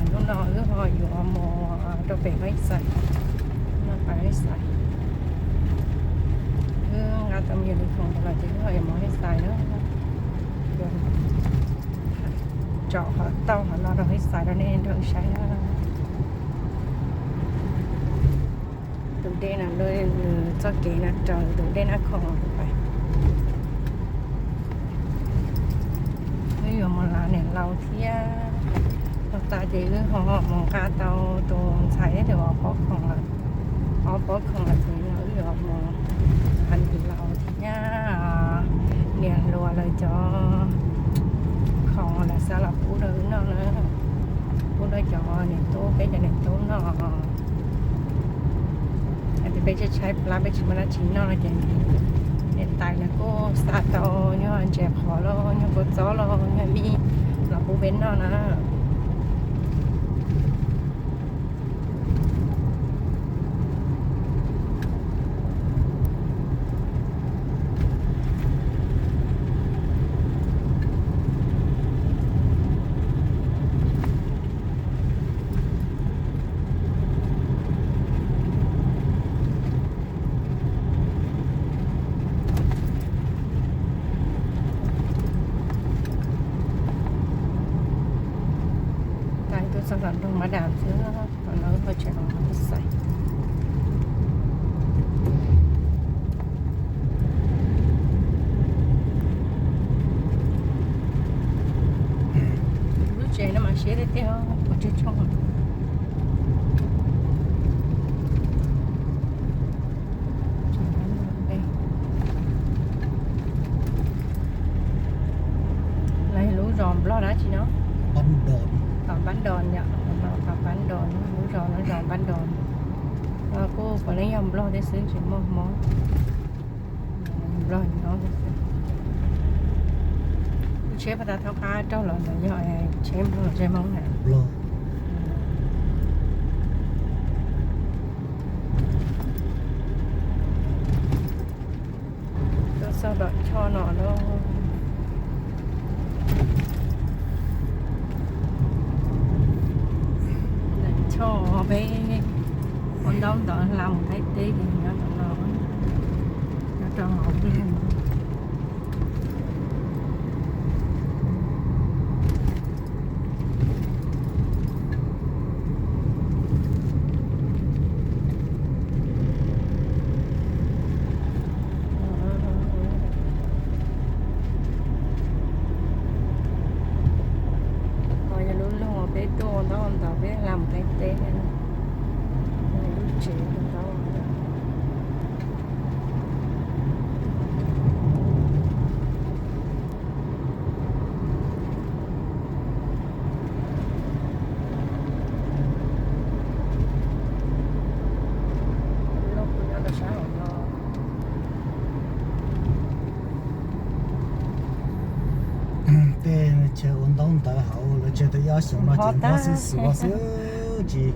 Hnub no wb ho yuav mus rau pem Hais Xais, no pem Hais Xais. Wb nqa tau me nyuam lwm khoom los ces wb ho yuav mus Hais Xais na. Tsom qhov tauj qhov no rau Hais Xais rau nej nrog saib na. Tus dej no, nws txoj kev no raws tus dej Nab Khoom pais. Wb yuav mus lav niam laus thiab. Tag tas ces wb ho mus nqa tau tus ntxhais thiab tus ob pab khoom lawm. Ob pab khoom lawm ces no wb yuav mus lav niam laus thiab niam hluas lawv cov khoom lawv xa los pub rau wb noj na, pub rau cov niam tub, peb cov niam tub noj. Hais tias peb tshaib tshaib plab peb tsis muaj dab tsi noj no ces niam tais lawv kuj xa tau nyuag ntses qhov los nyuag kua txob los nyuag mij los pub peb noj na. Tais tuaj txog tom nroog Mab Dam xwb, tom no wb ho tseem mus Hais Xais. Lub tsev no mas siab tiag tiag, qhov tseem tshooj. Lawv lub zos Nplog dab tsi no? Tom Npab Ntos yom, tom Npab Ntos, lub zos no zos Npab Ntos. Kuj puav leej yog Nplog thiab xwb tsis muaj Hmoob. Nplog no xwb. Lub tsheb pas tas thaub qab raug los ntawd yog tsheb Nplog tsheb Hmoob na? Nplog. Tuaj txog tom choj no lawm. Choj peb ua ntaub ntawv hla mus Thaib teb ces nyob tom no, nyob rau hauv peb. Ho yog lub loog peb tuaj ua ntaub ua ntawv peb hla mus Thaib teb, lub tsev ua ntaub ua ntawv. Tej chaw ua ntaub ntawv hauv lawv tseg tau ib ob xyoos no ces nphob xwb xuav xwb, tsis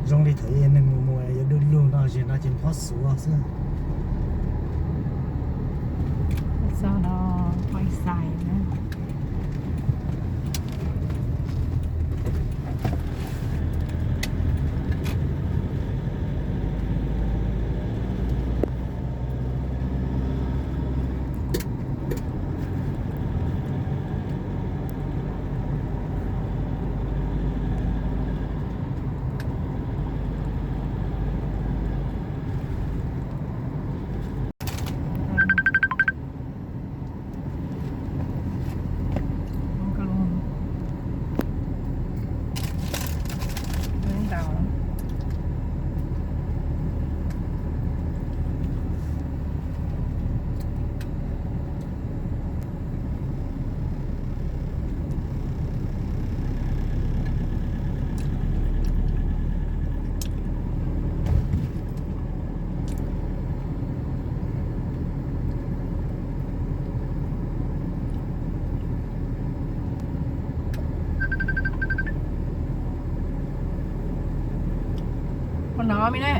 zoo li thaum neeg mus mus yuav du lug no, zem no ces nphob xuav xwb. Ua no me ne.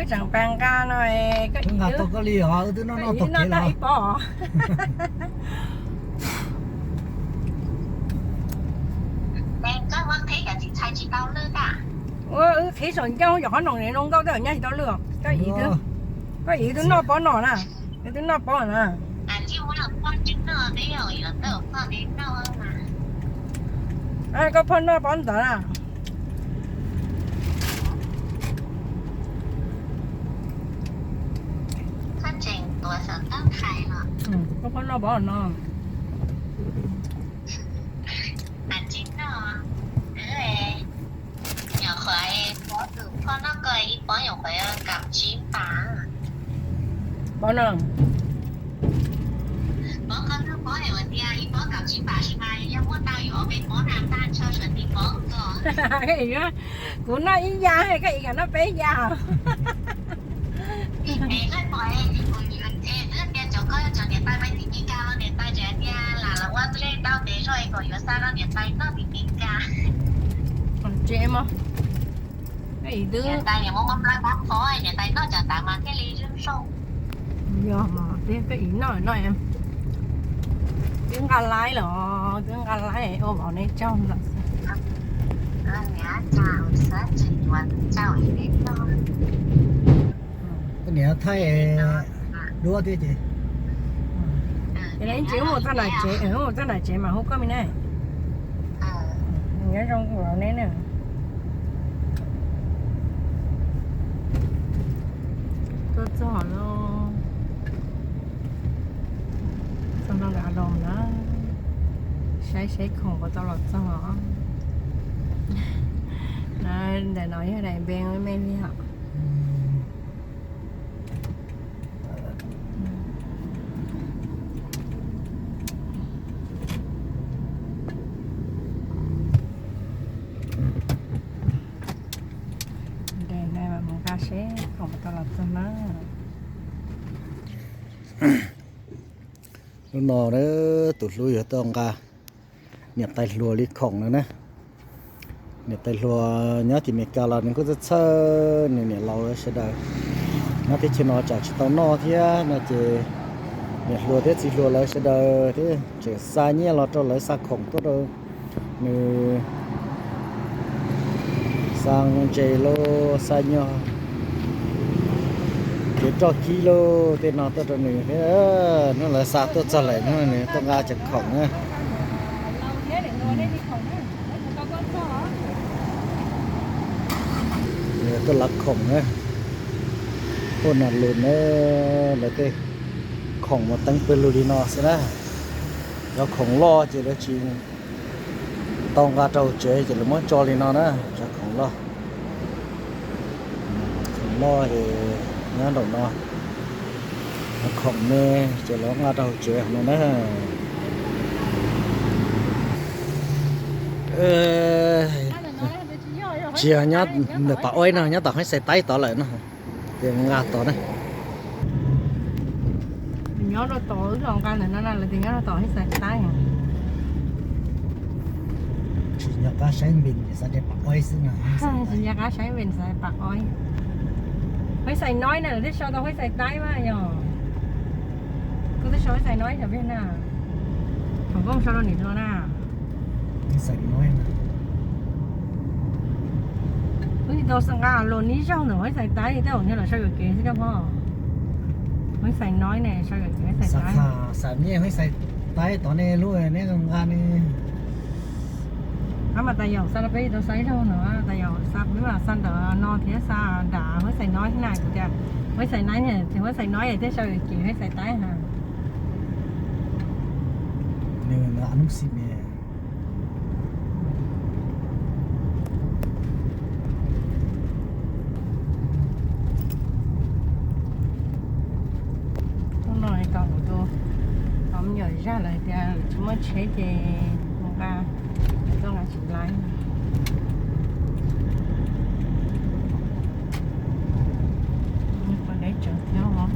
Tseem pas nqa no, koj nqa tau koj li os, wb twb noj noj tau kev los. Ua wb qhib saum ncauj yog qhov noom zoo nkauj tej zaum nyaj tsis tau lwj. Koj ib twb noj pob no na, wb twb noj pob na. Koj phoj noj pob ntawd na. Koj phoj noj pob no. Pob no. Kuv noj ib ya, koj ib yam noj peb ya. Tsev mas, koj ib twb, yog mas peb koj ib noj no, twb nqa laib los, twb nqa laib ua vauv neb tsaug ntawd xwb. Koj niam thaij duab thiab ces. Ces neb tsis mus txog nram tsev, mus txog nram tsev mas hu koj me ne. Nyob zoo vauv neb na. Tuaj txog lawm, txog nram a loos na, saib seb khoom puas tau los txog os. Ntawm no yog daim npe me me li hos. Nqa seb khoom puas tau los txog na. Hnub no tus hlub yuav tuaj nqa niam tais hluas li khoom no na. Niam tais hluas nyob tim Meskas los nws kuj txhawj txhawj nws niam laus sawv daws. Nyob teb chaws no tsam tsis tau noj thiab no ces niam hluas thiab txiv hluas lawv sawv daws thiab tseem xa nyiaj los rau lawv xa khoom tuaj rau nws, xa ntses lauj, xa nyuag kev roj kib lauj, tej no tuaj rau nws thiab. Hnub lawv xa tuaj txog lawm, hnub nws tuaj nqa cov khoom na. Nws tuaj lav khoom na. Ua no lus na, lawv tej khoom mas teeb pawg lug li no xwb na. Cov khoom loj ces lawv tsis tau nqa rau hauv tsev ces lawv muab tso li no na, cov khoom loj. Khoom loj ces nyob nraum no, khoom me ces lawv nqa rau hauv tsev no na. Tsis yog nyob ntawm Pam Oib no, nyob tom Huib Xais Taib tod lawm no. Ces nqa tod na. Nyob rau tod, wb los nqa ntawm no na, lawv tias nyob rau tom Huib Xais Taib. Tsis nco qab saib npe xav tias Pam Oib xwb na. Tsis nco qab saib npe xav Pam Oib. Huib Xais Noib na, lawv twb sau tau Huib Xais Taib mas yog. Koj twb sau Huib Xais Noib na. Thaum koj mus sau rau nim hluas na. Wb tsis tau nqa los nib zaug ntawm Huib Xais Taib, tej zaum nyob los sau yuam kev xwb koj pom. Huib Xais Noib ne, sau yuam kev Huib Xais Taib. Xam nyiaj Huib Xais Taib tod ne, lub neb nqa ne. Qab mas tas yaum xa rau peb tau xa ib zaug no, tas yaum xa peb mas xa ntawm no thiab xa nram Huib Xais Noib na, kuv tias Huib Xais Noib, Huib Xais Noib thiaj sau yuam kev Huib Xais Taib na. Nws nqa lub xim me. Hnub no tau kuv tus me nyuam zaj lawm tias tsis muaj tsheb ces mus nqa, tuaj nqa tsis laib. Pos deb tsawv thiab os.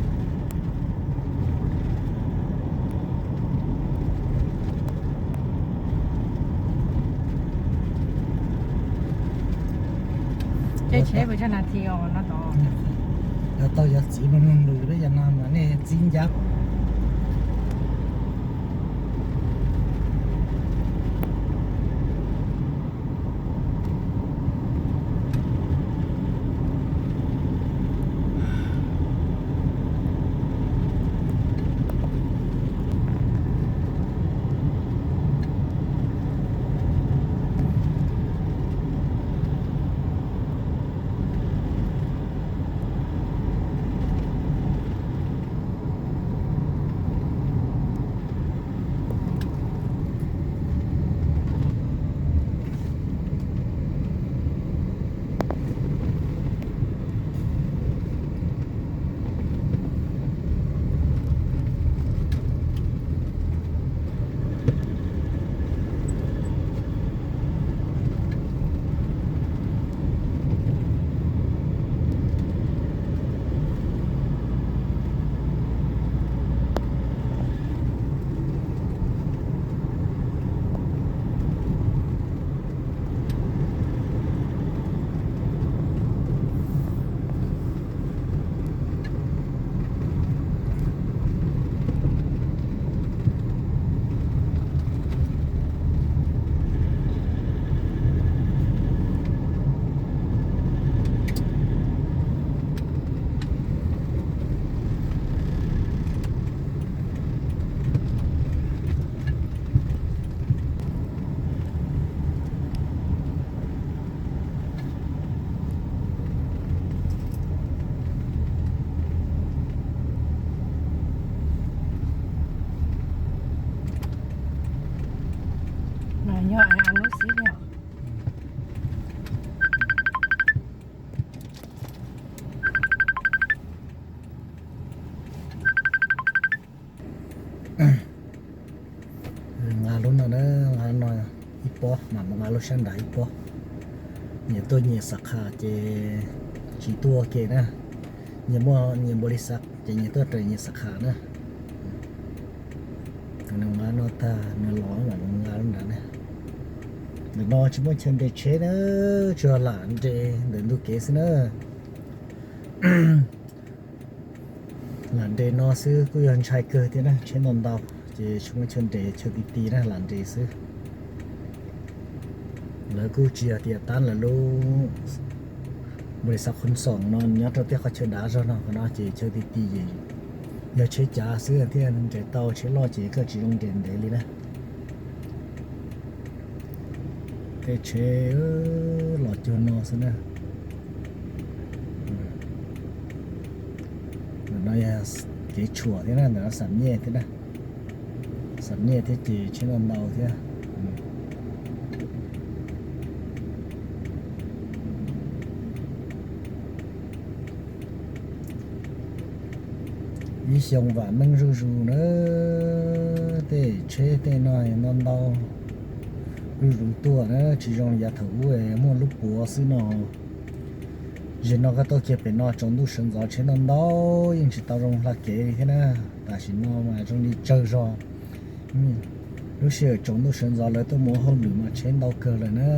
Caij tsheb puas tsawg nas this os no tod? Yuav tau yuav txiv mloog mloog lus peb cov no mas nej txib ncab. Mas yog lub xib no. Nqa lub no na, nqa lub no ib pob, mam mus nqa lub sab nrad ib pob. Nyias tuaj nyias xav kha ces tsis tuaj ua ke na. Nyias muaj nyias npaum li xav ces nyias tuaj raws nyias xav kha na. Nws nqa no tag nws los mam mus nqa lub nrad na. Ntawm no tsis muaj chaw nres tsheb na, tsuas lam nres ntawm ntug kev xwb na. Lam nres no xwb kuj yog ntshai kawg thiab na, tsheb ntau ntau ces tsis muaj chaw nres, chaw ti ti na, lam nres xwb. Lawv kuj tsis yog tias tab lawv lub npaum li xav qhov xoom no nyob rau tej qhov chaw dav zog no, qhov no ces chaw ti ti, yog tsheb cav xwb thiaj nres tau, tsheb loj ces koj tsis zoo nres ntev li na. Tej tsheb los cuag no xwb na. Ntawm no yog kev tshuam thiab na, ntawm no xam nyej thiab na. Xam nyej thiab ces tsheb ntau ntau thiab. Ib xyoo vam meej zuj zus na, tej tsheb tej no ntau ntau zuj zus tuaj na, tsis zoo li yav thaum ub muaj lub puav xwb no. Zaum no koj tuaj kiag pem no tsaus ntuj sawv ntxov tsheb ntau ntau yeej tsis tau zoo hla kev li thiab na. Tam sim no mas zoo li tsawg zog, lub sij hawm tsaus ntuj sawv ntxov lawv tuaj mus ua hauj lwm mas tsheb ntau kawg lawm na.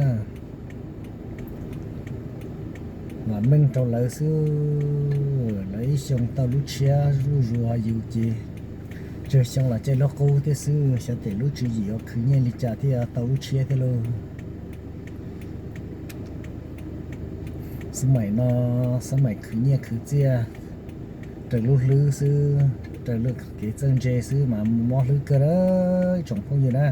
Vam meej rau lawv xwb, lawv ib xyoo tau lub tshiab zuj zus, yus ces tsawg xyoo los caij lub qub thiab xwb, xyov tes lub tswv yim ua khwv nyiaj li cas thiaj tau lub tshiab thiab lauj. Xab maim no, xab maim khwv nyiaj khwv txiaj, raws lub hlwb xwb, raws lub kev txawj ntse xwb mas mob hlwb kawg na ib tsoom phooj ywg na.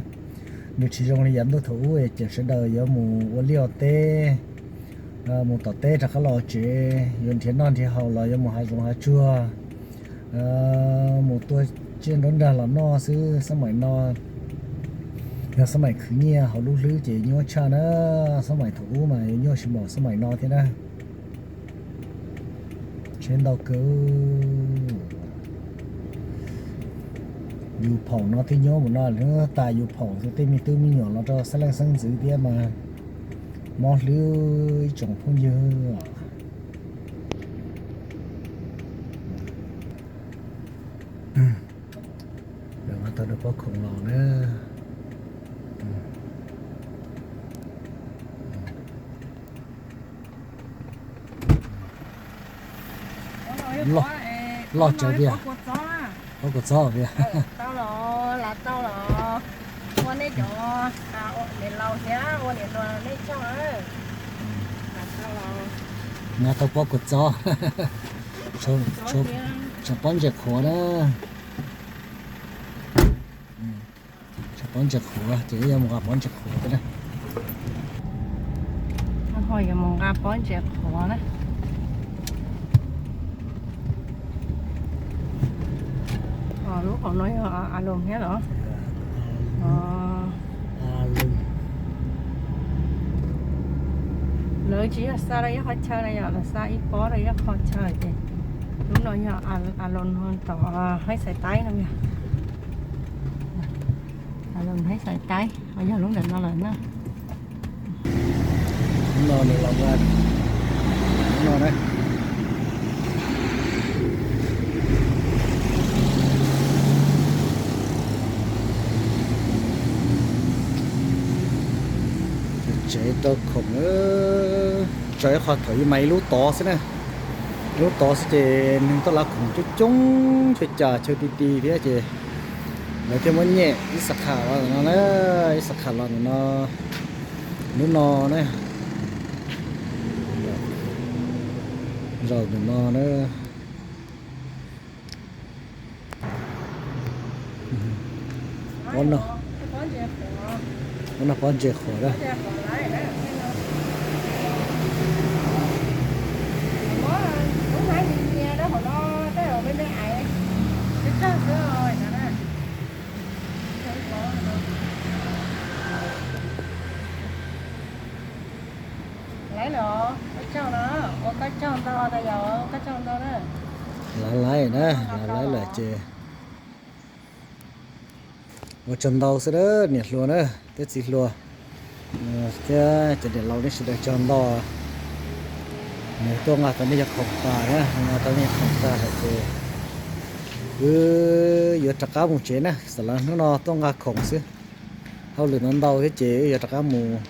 Nws tsis zoo li yav ntuj thaum ub ces sawv daws yuav mus ua liaj ua teb, mus tom teb rov qab los tsev, yuav nrhiav noj nrhiav haus los yuav mus hav zoov hav tsuag, mus tua tsiaj nruab nrag los noj xwb. Xab maim no yog xab maim khwv nyiaj hauv lub hlwb ces nyuaj tshaj na. Xab maim thaum ub mas yuav nyuaj tsis npaum xab maim no thiab na. Tsheb ntau kawg. Yus phaum no twb nyuaj mus no, tas yus phaum tej me tub me nyuam los rau xeeb leej xeeb ntxwv thiab mas mob hlwb ib tsoom phooj ywg. Tau nws pob khoom los na. Loj tsawv tiag. Pob kua txob tiag. Tau los, lam tau los ua nej cov niam laus thiab ua niam hluas nej tsaug. Lam tau los. Nqa tau pob kua txob. Tshav pob ntseg qhuav na. Tshav pob ntseg qhuav ces yuav mus nqa pob ntseg qhuav thiab na. Ho yuav mus nqa pob ntseg qhuav na. Lub hauv no yog a loos thiab los? Lawv tsis yog xa rau ib qhov chaw na yom, lawv xa ib pob rau ib qhov chaw ces lub no yog a loos tom Haib Xais Taib no yog. A loos Haib Xais Taib ho yog lub ntawm no lawm na. Lub no nws los nqa, lub no na. Tsev rau khoom, tso ib qho thaum ub mas ib lub tod xwb na. Lub tod xwb ces neeg tuaj lav khoom coob coob, chaw cas chaw ti ti thiab ces lawv thiaj muab nyem ib xab kham los ntawm no na, ib xab kham los ntawm no, lub no na, zaum ntawm no na. Ua no, ua no pob ntseg qhuav na. Laiv los, koj tsaug no, ua koj tsaug ntau na yom, koj tsaug ntau na. Laiv laiv na, laiv laiv lawm ces ua tsaug ntau xwb na niam hluas na, thiab txiv hluas, thiab cov niam laus nej sawv daws tsaug ntau. Nws tuaj nqa tau nej cov khoom tas na, nqa tau nej cov khoom tas lawm ces wb yuav rov qab mus tsev na, xam las hnub no tuaj nqa khoom xwb. Hauj lwm ntau ntau thiab ces wb yuav rov qab mus.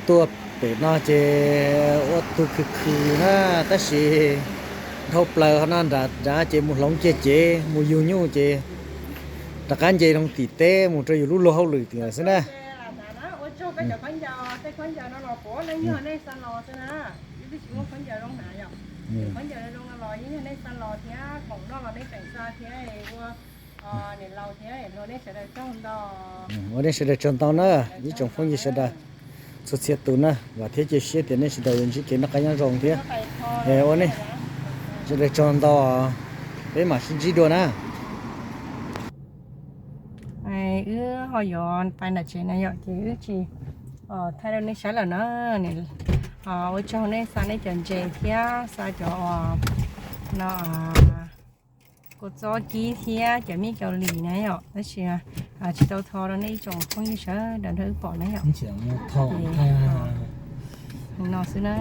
Tuaj pem no ces ua tug khwv khwv na, tab sis dhau plaws hauv no nram nrad ces mus hloov kiag cev mus yug nyuj ces rov qab nce loo tim teb mus rau yus lub luag hauj lwm tim lawm xwb na. Ua nej sawv daws tsaug ntau na, ib tsoom phooj ywg sawv daws txhua txhia tus na, vam thiab cia siab tias nej sawv daws yuav ntsib kev noj qab nyob zoo thiab. Ua nej sawv daws tsaug ntau, peb mam sib ntsib dua na. Wb ho yuav pais nram tsev na yom, ces wb tsis thaij rau nej saib lawm na. Ua tsaug nej xa nej cov ntses thiab xa cov no, kua txob kib thiab cov mij kaus lim na yom, tab sis tsis tau tho rau nej ib tsoom phooj ywg sawv daws nrog wb pom na yom. No xwb na.